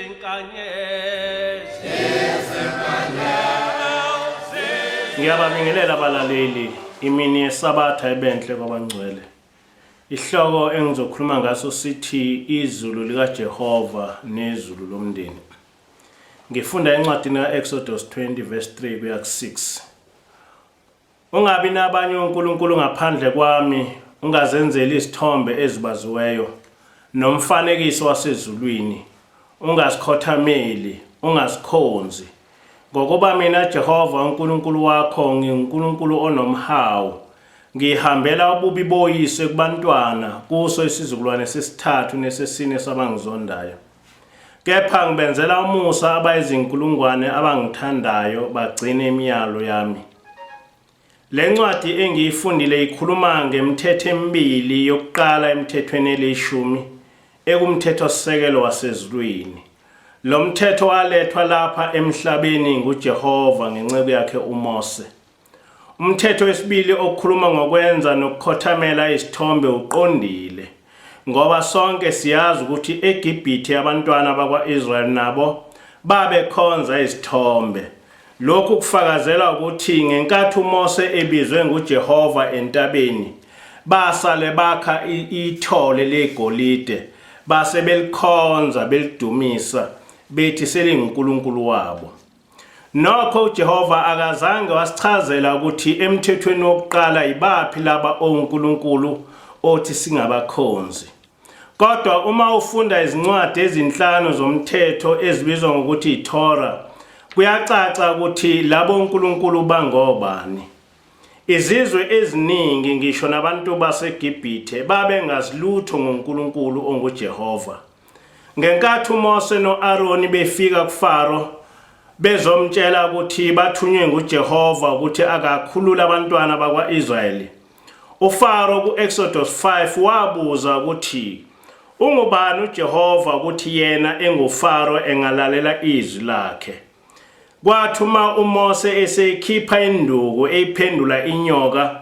Izinkanyezi. Ngiyababingelela abalaleli imini yeSabatha ebenhle kwabangcwele. Isihloko engizokhuluma ngaso sithi izulu likaJehova nezulu lomndeni. Ngifunda encwadini ka-Exodus 20 verse 3 kuya ku-6. Ungabi nabanye onkulunkulu ngaphandle kwami, ungazenzeli izithombe ezibaziweyo, nomfanekiso wasezulwini, ungazikhothameli, ungazikhonzi. Ngokuba mina Jehova uNkulunkulu wakho nginguNkulunkulu onomhawu, ngihambela ububi boyise kubantwana kuso isizukulwane sesithathu nesesine sabangizondayo. Kepha ngibenzela umusa abayizinkulungwane abangithandayo bagcine imiyalo yami. Le ncwadi engiyifundile ikhuluma ngemithetho emibili yokuqala emithethweni elishumi ekumthethosisekelo wasezulwini. Lo mthetho walethwa lapha emhlabeni nguJehova ngenceku yakhe uMose. Umthetho wesibili okhuluma ngokwenza nokukhothamela isithombe uqondile ngoba sonke siyazi ukuthi eGibhithe abantwana bakwa-Israyeli nabo babekhonza izithombe. Lokhu kufakazela ukuthi ngenkathi uMose ebizwe nguJehova entabeni, basale bakha ithole legolide base belikhonza belidumisa bethi selinguNkulunkulu wabo. Nokho uJehova akazange wasichazela ukuthi emthethweni wokuqala yibaphi laba onkulunkulu othi singabakhonzi. Kodwa uma ufunda izincwadi ezinhlanu zomthetho ezibizwa ngokuthi iTorah, kuyacaca ukuthi labo onkulunkulu bangobani. Izizwe eziningi ngisho nabantu baseGibhithe babengazi lutho ngoNkulunkulu onguJehova. Ngenkathi uMose no-Aroni befika kuFaro bezomtshela ukuthi bathunywe nguJehova ukuthi akakhulule abantwana bakwa-Israyeli, uFaro ku-Exodus 5 wabuza ukuthi ungubani uJehova ukuthi yena enguFaro engalalela izwi lakhe. Kwathi uma uMose eseyikhipha induku eyiphendula inyoka,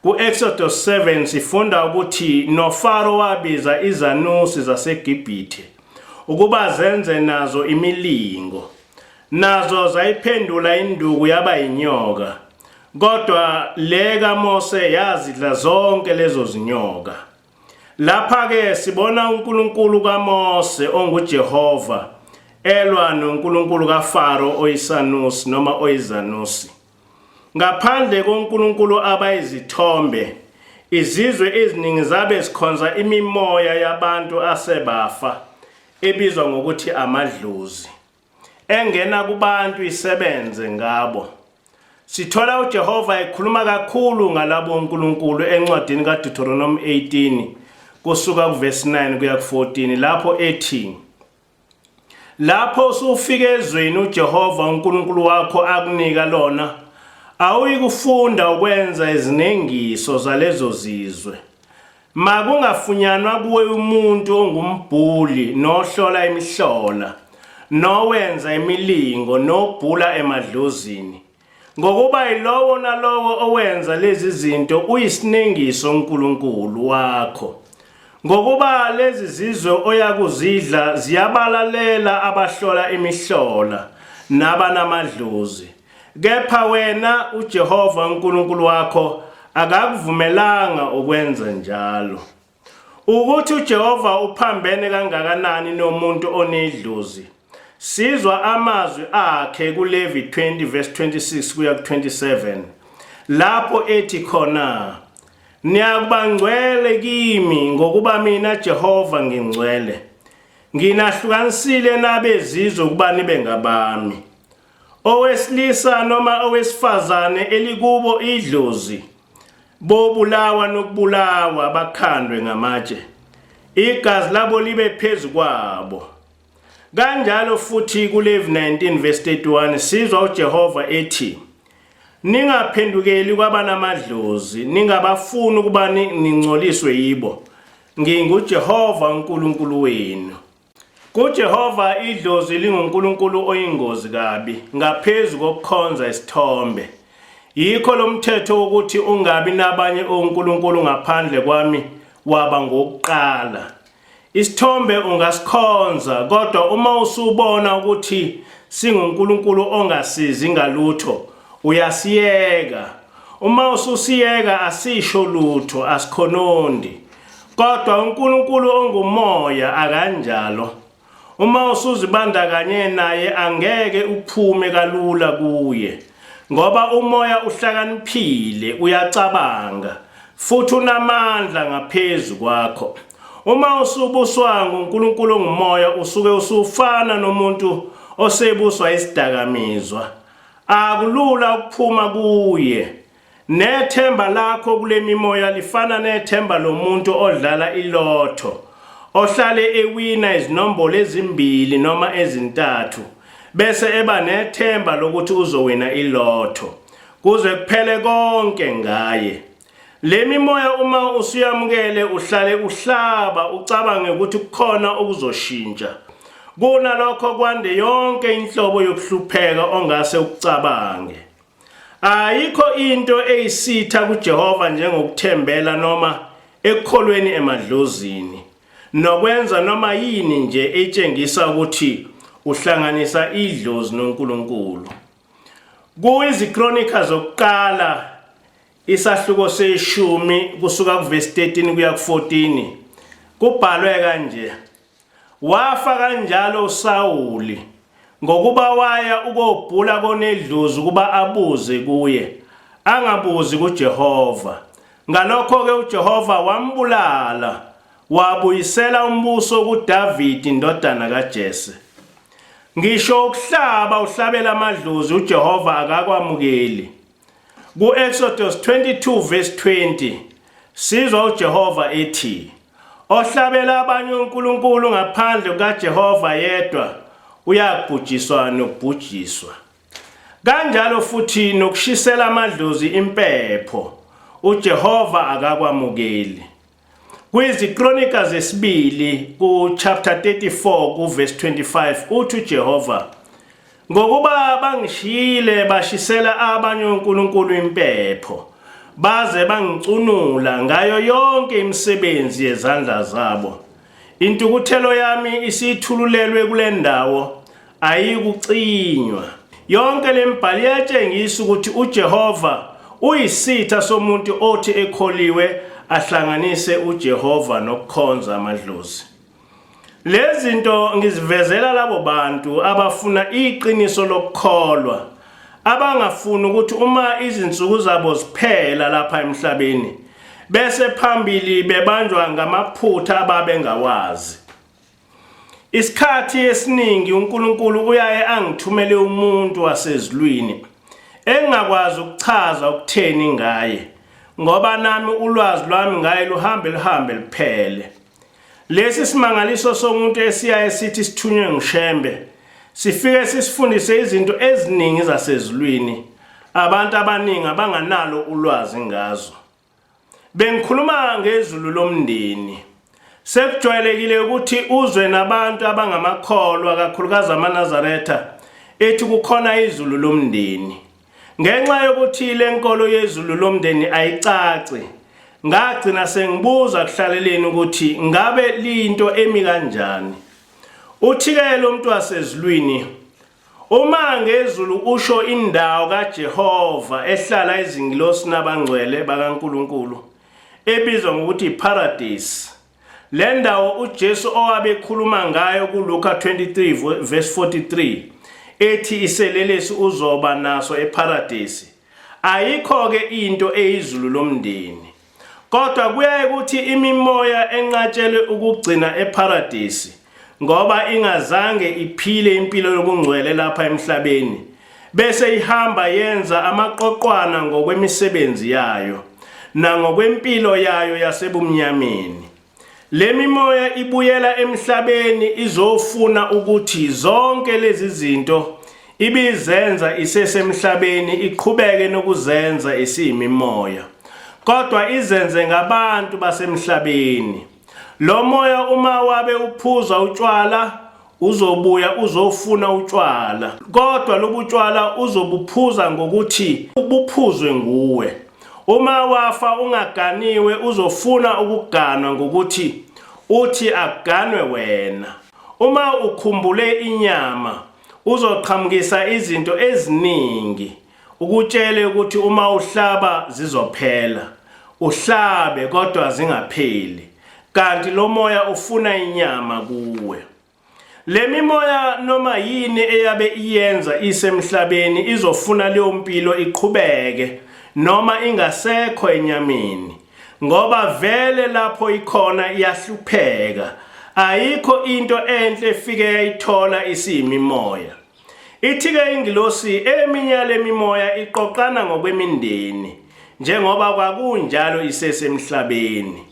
ku-Exodus 7 sifunda ukuthi noFaro wabiza izanusi zaseGibhithe ukuba zenze nazo imilingo. Nazo zayiphendula induku yaba inyoka. Kodwa le kaMose yazidla zonke lezo zinyoka. Lapha-ke sibona uNkulunkulu kaMose onguJehova elwa noNkulunkulu kaFaro oyisanusi noma oyizanusi. Ngaphandle koNkulunkulu abayizithombe, izizwe eziningi zabe zikhonza imimoya yabantu asebafa ebizwa ngokuthi amadlozi. Engena kubantu isebenze ngabo. Sithola uJehova ekhuluma kakhulu ngalabo onkulunkulu encwadini kaDeuteronomy 18 kusuka kuvesi 9 kuya ku-14 lapho ethi Lapho usufika ezweni uJehova uNkulunkulu wakho akunika lona, awuyikufunda ukwenza izinengiso zalezo zizwe. Makungafunyanwa kuwe umuntu ongumbhuli nohlola imihlola, nowenza imilingo nobhula emadlozini. Ngokuba yilowo nalowo owenza lezi zinto uyisinengiso uNkulunkulu wakho. Ngokuba lezi zizwe oyakuzidla ziyabalalela abahlola imihlola nabanamadlozi. Kepha wena uJehova uNkulunkulu wakho akakuvumelanga ukwenza njalo. Ukuthi uJehova uphambene kangakanani nomuntu onedlozi. Sizwa amazwi akhe kuLevi 20 verse 26 kuya ku-27 lapho ethi khona Niyakuba ngcwele kimi ngokuba mina Jehova ngingcwele. Nginahlukanisile nabezizwe ukuba nibe ngabami. Owesilisa noma owesifazane elikubo idlozi bobulawa nokubulawa bakhandwe ngamatshe. Igazi labo libe phezu kwabo. Kanjalo futhi kuLevi 19 verse 31 sizwa uJehova ethi Ningaphendukeli kwabanamadlozi, ningabafuni ukuba ningcoliswe yibo. NginguJehova uNkulunkulu wenu. KuJehova idlozi linguNkulunkulu oyingozi kabi ngaphezu kokukhonza isithombe. Yikho lo mthetho wokuthi ungabi nabanye onkulunkulu ngaphandle kwami waba ngokuqala. Isithombe ungasikhonza kodwa uma usubona ukuthi singuNkulunkulu ongasizi ngalutho uyasiyeka. Uma ususiyeka asisho lutho asikhonondi. Kodwa uNkulunkulu ongumoya akanjalo. Uma usuzibandakanye naye angeke uphume kalula kuye ngoba umoya uhlakaniphile uyacabanga futhi unamandla ngaphezu kwakho. Uma usubuswa nguNkulunkulu ongumoya usuke usufana nomuntu osebuswa isidakamizwa. Akulula ukuphuma kuye. Nethemba lakho kule mimoya lifana nethemba lomuntu odlala ilotho, ohlale ewina izinombolo ezimbili noma ezintathu, bese eba nethemba lokuthi uzowina ilotho, kuze kuphele konke ngaye. Le mimoya uma usuyamukele uhlale uhlaba ucabange ukuthi kukhona okuzoshintsha. Kunalokho kwande yonke inhlobo yokuhlupheka ongase ukucabange. Ayikho into eyisitha kuJehova njengokuthembela noma ekukholweni emadlozini nokwenza noma yini nje etshengisa ukuthi uhlanganisa idlozi noNkulunkulu. KuyiziKronika zokuqala isahluko seshumi kusuka kuvesi 13 kuya ku-14 kubhalwe kanje: Wafa kanjalo uSawuli, ngokuba waya ukobhula konedlozi ukuba abuze kuye, angabuzi kuJehova. Ngalokho-ke uJehova wambulala, wabuyisela umbuso kuDavidi indodana kaJese. Ngisho ukuhlaba uhlabela amadlozi uJehova akakwamukeli. Ku-Exodus 22 verse 20 sizwa uJehova ethi ohlabela abanye onkulunkulu ngaphandle kukaJehova yedwa uyabhujiswa nokubhujiswa. Kanjalo futhi nokushisela amadlozi impepho uJehova akakwamukeli. KwiziKronika zesibili ku-chapter 34 ku-verse 25 uthi uJehova ngokuba bangishiyile bashisela abanye onkulunkulu impepho baze bangicunula ngayo yonke imisebenzi yezandla zabo intukuthelo yami isithululelwe kule ndawo ayikucinywa. Yonke le mibhalo iyatshengisa ukuthi uJehova uyisitha somuntu othi ekholiwe ahlanganise uJehova nokukhonza amadlozi. Lezi zinto ngizivezela labo bantu abafuna iqiniso lokukholwa, abangafuni ukuthi uma izinsuku zabo ziphela lapha emhlabeni bese phambili bebanjwa ngamaphutha ababengawazi. Isikhathi esiningi uNkulunkulu uyaye angithumele umuntu wasezulwini engingakwazi ukuchaza ukutheni ngaye ngoba nami ulwazi lwami ngaye luhambe luhambe luphele. Lesi simangaliso somuntu esiyaye sithi sithunywe nguShembe sifike sisifundise izinto eziningi zasezulwini abantu abaningi abanganalo ulwazi ngazo. Bengikhuluma ngezulu lomndeni. Sekujwayelekile ukuthi uzwe nabantu abangamakholwa kakhulukazi amaNazaretha ethi kukhona izulu lomndeni. Ngenxa yokuthi le nkolo yezulu lomndeni ayicaci, ngagcina sengibuza kuhlaleleni ukuthi ngabe liyinto emi kanjani. Uthi-ke lo muntu wasezulwini Uma ngezulu usho indawo kaJehova ehlala izingilosi nabangcwele bakaNkulunkulu, ebizwa ngokuthi iParadesi. Le ndawo uJesu owabe ekhuluma ngayo kuLuka 23 verse 43 ethi iselelesi uzoba naso eParadesi. Ayikho-ke into eyizulu lomndeni. Kodwa kuyaye kuthi imimoya enqatshelwe ukugcina ePharadesi ngoba ingazange iphile impilo yobungcwele lapha emhlabeni bese ihamba yenza amaqoqwana ngokwemisebenzi yayo nangokwempilo yayo yasebumnyameni. Le mimoya ibuyela emhlabeni izofuna ukuthi zonke lezi zinto ibizenza isesemhlabeni iqhubeke nokuzenza isiyimimoya kodwa izenze ngabantu basemhlabeni. Lo moya uma wabe uphuza utshwala uzobuya uzofuna utshwala kodwa lobu tshwala uzobuphuza ngokuthi buphuzwe nguwe. Uma wafa ungaganiwe uzofuna ukuganwa ngokuthi Uthi akuganwe wena. Uma ukhumbule inyama uzoqhamukisa izinto eziningi ukutshele ukuthi uma uhlaba zizophela. Uhlabe kodwa zingapheli. Kanti lo moya ufuna inyama kuwe. Le mimoya noma yini eyabe iyenza isemhlabeni izofuna leyo mpilo iqhubeke noma ingasekho enyameni ngoba vele lapho ikhona iyahlupheka ayikho into enhle efike yayithola isiyimimoya Ithi-ke ingilosi eminye yale mimoya iqoqana ngokwemindeni njengoba kwakunjalo isesemhlabeni.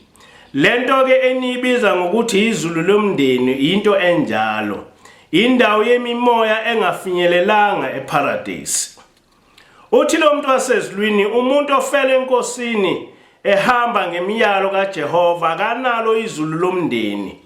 Le nto-ke eniyibiza ngokuthi izulu lomndeni yinto enjalo, indawo yemimoya engafinyelelanga ePharadesi. Uthi lo muntu wasezulwini umuntu ofele enkosini ehamba ngemiyalo kaJehova akanalo izulu lomndeni.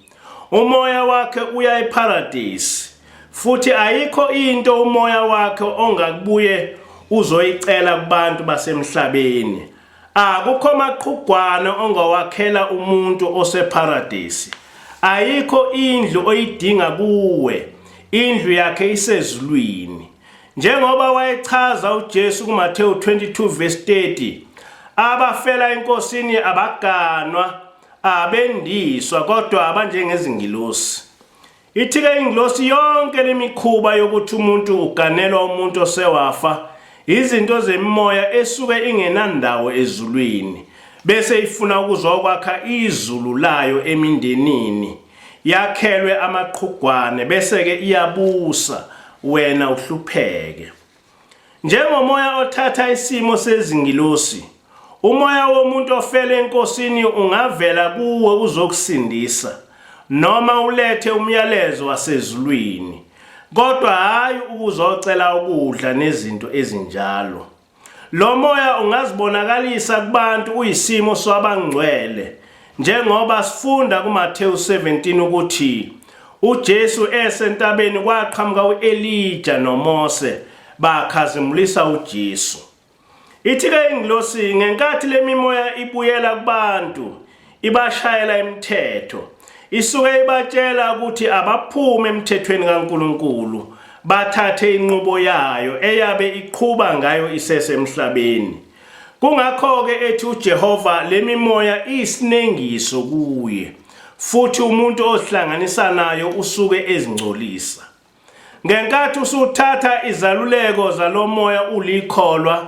Umoya wakhe uya eParadisi futhi ayikho into umoya wakhe ongakubuye uzoyicela kubantu basemhlabeni. Akukho maqhugwana ongawakhela umuntu oseParadisi. Ayikho indlu oyidinga kuwe. Indlu yakhe isezulwini. Njengoba wayechaza uJesu kuMathewu 22 verse 30, abafela eNkosini abaganwa, abendiswa kodwa abanjengezingilosi. Ithi-ke ingilosi yonke lemikhuba yokuthi umuntu uganelwa umuntu osewafa izinto zemimoya esuke ingenandawo ezulwini bese ifuna ukuzokwakha izulu layo emindenini yakhelwe amaqhugwane bese-ke iyabusa wena uhlupheke njengomoya othatha isimo sezingilosi umoya womuntu ofele enkosini ungavela kuwe uzokusindisa noma ulethe umyalezo wasezulwini kodwa hayi ukuzocela ukudla nezinto ezinjalo Lo moya ungazibonakalisa kubantu uyisimo swabangcwele njengoba sifunda kuMathewu 17 ukuthi uJesu esentabeni kwaqhamuka uElija noMose bakhazimulisa uJesu. Ithi-ke ingilosi ngenkathi lemimoya ibuyela kubantu ibashayela imithetho isuke ibatshela ukuthi abaphume emthethweni kaNkuluNkulu bathathe inqubo yayo eyabe iqhuba ngayo isesemhlabeni kungakho-ke ethi uJehova lemimoya iyisinengiso kuye futhi umuntu ozihlanganisa nayo usuke ezingcolisa Ngenkathi usuthatha izaluleko zalomoya ulikholwa,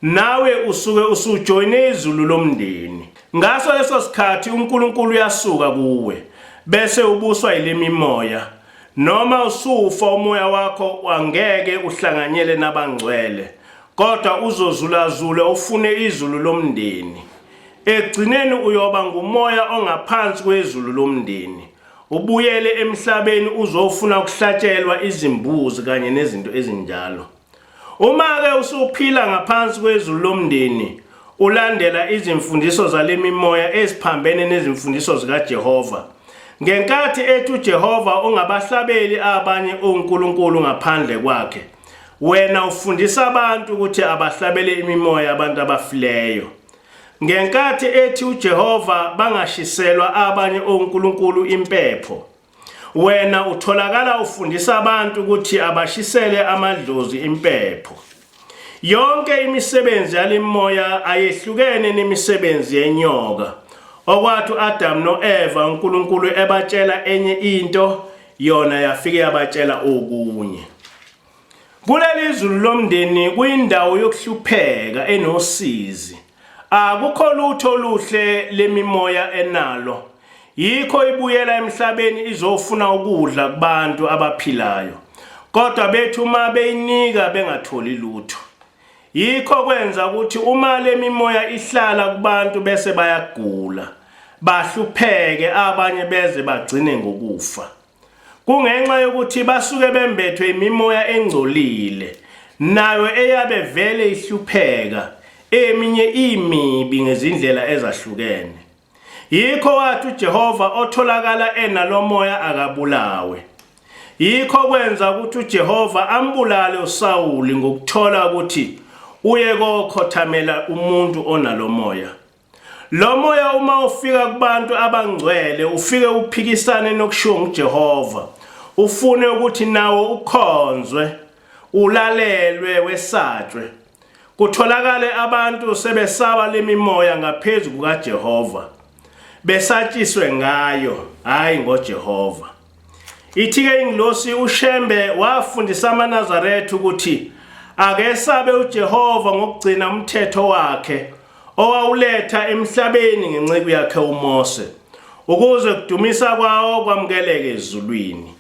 nawe usuke usujoyine izulu lomndeni. Ngaso leso sikhathi uNkulunkulu uyasuka kuwe bese ubuswa yilemimoya. Noma usufa umoya wakho angeke uhlanganyele nabangcwele, kodwa uzozulazula ufune izulu lomndeni. Ekugcineni uyoba ngumoya ongaphansi kwezulu lomndeni. Ubuyele emhlabeni uzofuna ukuhlatshelwa izimbuzi kanye nezinto ezinjalo. Uma-ke usuphila ngaphansi kwezulu lomndeni, ulandela izimfundiso zalemimoya eziphambene nezimfundiso zikaJehova. Ngenkathi ethi uJehova ungabahlabeli abanye onkulunkulu ngaphandle kwakhe, wena ufundisa abantu ukuthi abahlabele imimoya abantu abafileyo. Ngenkathi ethi uJehova bangashiselwa abanye onkulunkulu impepho, wena utholakala ufundisa abantu ukuthi abashisele amadlozi impepho. Yonke imisebenzi yalimoya ayehlukene nemisebenzi yenyoka. Okwathi uAdam noEva uNkulunkulu ebatshela enye into, yona yafike yabatshela okunye. Kuleli zulu lomndeni kuyindawo yokuhlupheka enosizi. Akukho lutho oluhle lemimoya enalo. Yikho ibuyela emhlabeni izofuna ukudla kubantu abaphilayo. Kodwa bethi uma beyinika bengatholi lutho. Yikho kwenza ukuthi uma lemimoya ihlala kubantu bese bayagula, bahlupheke abanye beze bagcine ngokufa. Kungenxa yokuthi basuke bembethwe imimoya engcolile nayo eyabe vele ihlupheka eminye imibi ngezindlela ezahlukene. Yikho wathi uJehova otholakala enalomoya akabulawe. Yikho kwenza ukuthi uJehova ambulale uSawuli ngokuthola ukuthi uye kokhothamela umuntu onalomoya. Lo moya uma ufika kubantu abangcwele ufike uphikisane nokushiwo nguJehova, ufune ukuthi nawo ukhonzwe, ulalelwe, wesatshwe. Kutholakale abantu sebesaba lemimoya ngaphezu kukaJehova. Besatshiswe ngayo, hayi ngoJehova. Ithi-ke ingilosi uShembe wafundisa amaNazaretha ukuthi akesabe uJehova ngokugcina umthetho wakhe owawuletha emhlabeni ngenceku yakhe uMose ukuze kudumisa kwawo kwamukeleke ezulwini.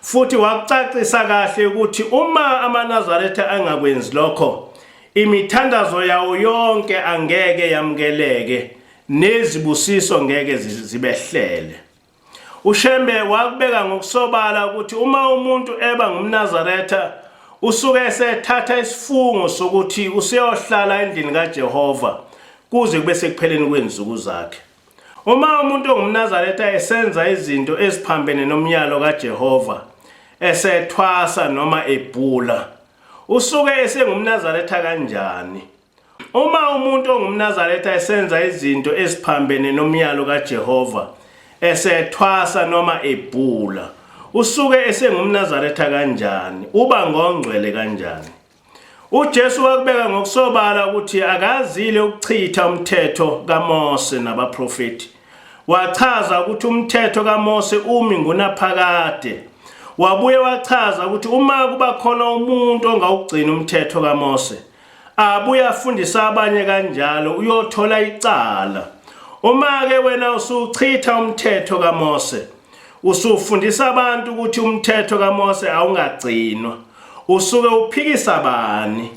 Futhi wakucacisa kahle ukuthi uma amaNazaretha angakwenzi lokho imithandazo yawo yonke angeke yamukeleke nezibusiso ngeke zibehlele. UShembe wakubeka ngokusobala ukuthi uma umuntu eba ngumNazaretha usuke esethatha isifungo sokuthi useyohlala endlini kaJehova kuze kube sekupheleni kwezinsuku zakhe. Uma umuntu ongumNazaretha esenza izinto eziphambene nomyalo kaJehova, esethwasa noma ebhula, usuke esengumNazaretha kanjani? Uma umuntu ongumNazaretha esenza izinto eziphambene nomyalo kaJehova, esethwasa noma ebhula, usuke esengumNazaretha kanjani? Uba ngongcwele kanjani? UJesu wakubeka ngokusobala ukuthi akazile ukuchitha umthetho kaMose nabaprofeti. Wachaza ukuthi umthetho kaMose umi ngunaphakade. Wabuye wachaza ukuthi uma kuba khona umuntu ongawugcini umthetho kaMose, abuye afundise abanye kanjalo uyothola icala. Uma-ke wena usuchitha umthetho kaMose, usufundisa abantu ukuthi umthetho kaMose awungagcinwa, usuke uphikisa bani?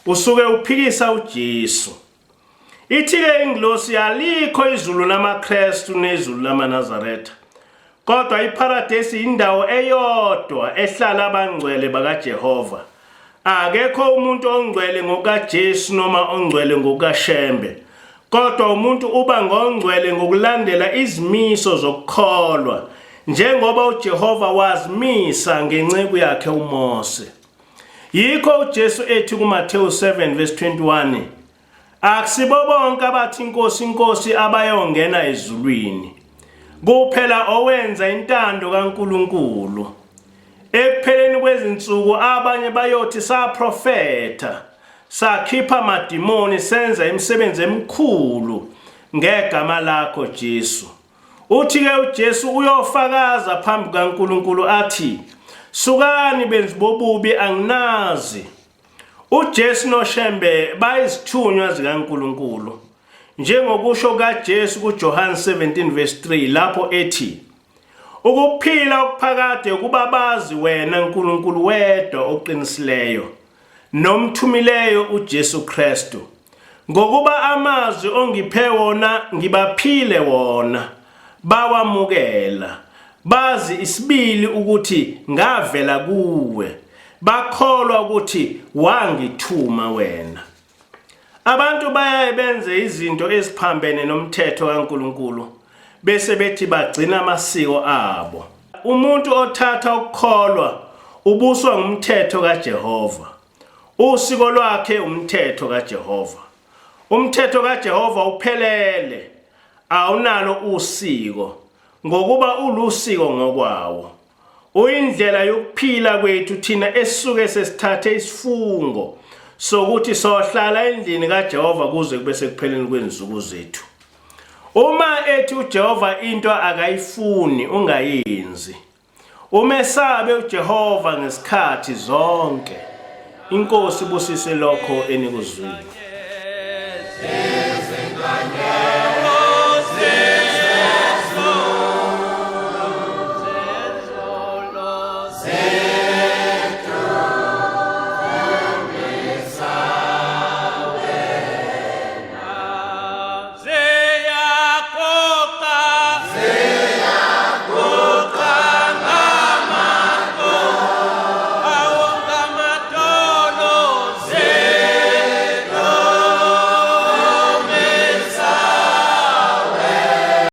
Usuke uphikisa uJesu. Ithi-ke ingilosi alikho izulu lamaKristu nezulu lamaNazaretha. Kodwa iPharadesi indawo eyodwa ehlala abangcwele bakaJehova. Akekho umuntu ongcwele ngokukaJesu noma ongcwele ngokukaShembe. Kodwa umuntu uba ngongcwele ngokulandela izimiso zokukholwa, njengoba uJehova wazimisa ngenceku yakhe uMose. Yikho uJesu ethi kuMathewu 7 verse 21, Akusibo bonke abathi inkosi inkosi abayongena ezulwini. Kuphela owenza intando kaNkuluNkulu. Ekupheleni kwezinsuku abanye bayothi saprofetha, sakhipha amadimoni senza imisebenzi emikhulu ngegama lakho Jesu. Uthi-ke uJesu uyofakaza phambi kukaNkulunkulu athi, Sukani benzi bobubi anginazi. UJesu noShembe bayizithunywa zikaNkulunkulu. Njengokusho kaJesu kuJohane 17 verse 3 lapho ethi Ukuphila okuphakade ukuba bazi wena Nkulunkulu wedwa oqinisileyo nomthumileyo uJesu Kristu. Ngokuba amazwi ongiphe wona ngibaphile wona bawamukela bazi isibili ukuthi ngavela kuwe bakholwa ukuthi wangithuma wena. Abantu bayaye benze izinto eziphambene nomthetho kaNkulunkulu bese bethi bagcina amasiko abo. Umuntu othatha ukukholwa ubuswa ngumthetho kaJehova. Usiko lwakhe umthetho kaJehova. Umthetho kaJehova uphelele, awunalo usiko, ngokuba ulusiko ngokwawo. Uyindlela yokuphila kwethu thina esisuke sesithathe isifungo sokuthi sohlala endlini kaJehova kuze kube sekupheleni kwezinsuku zethu. Uma ethi uJehova into akayifuni ungayenzi. Umesabe uJehova ngesikhathi zonke. Inkosi ibusise lokho enikuzwile.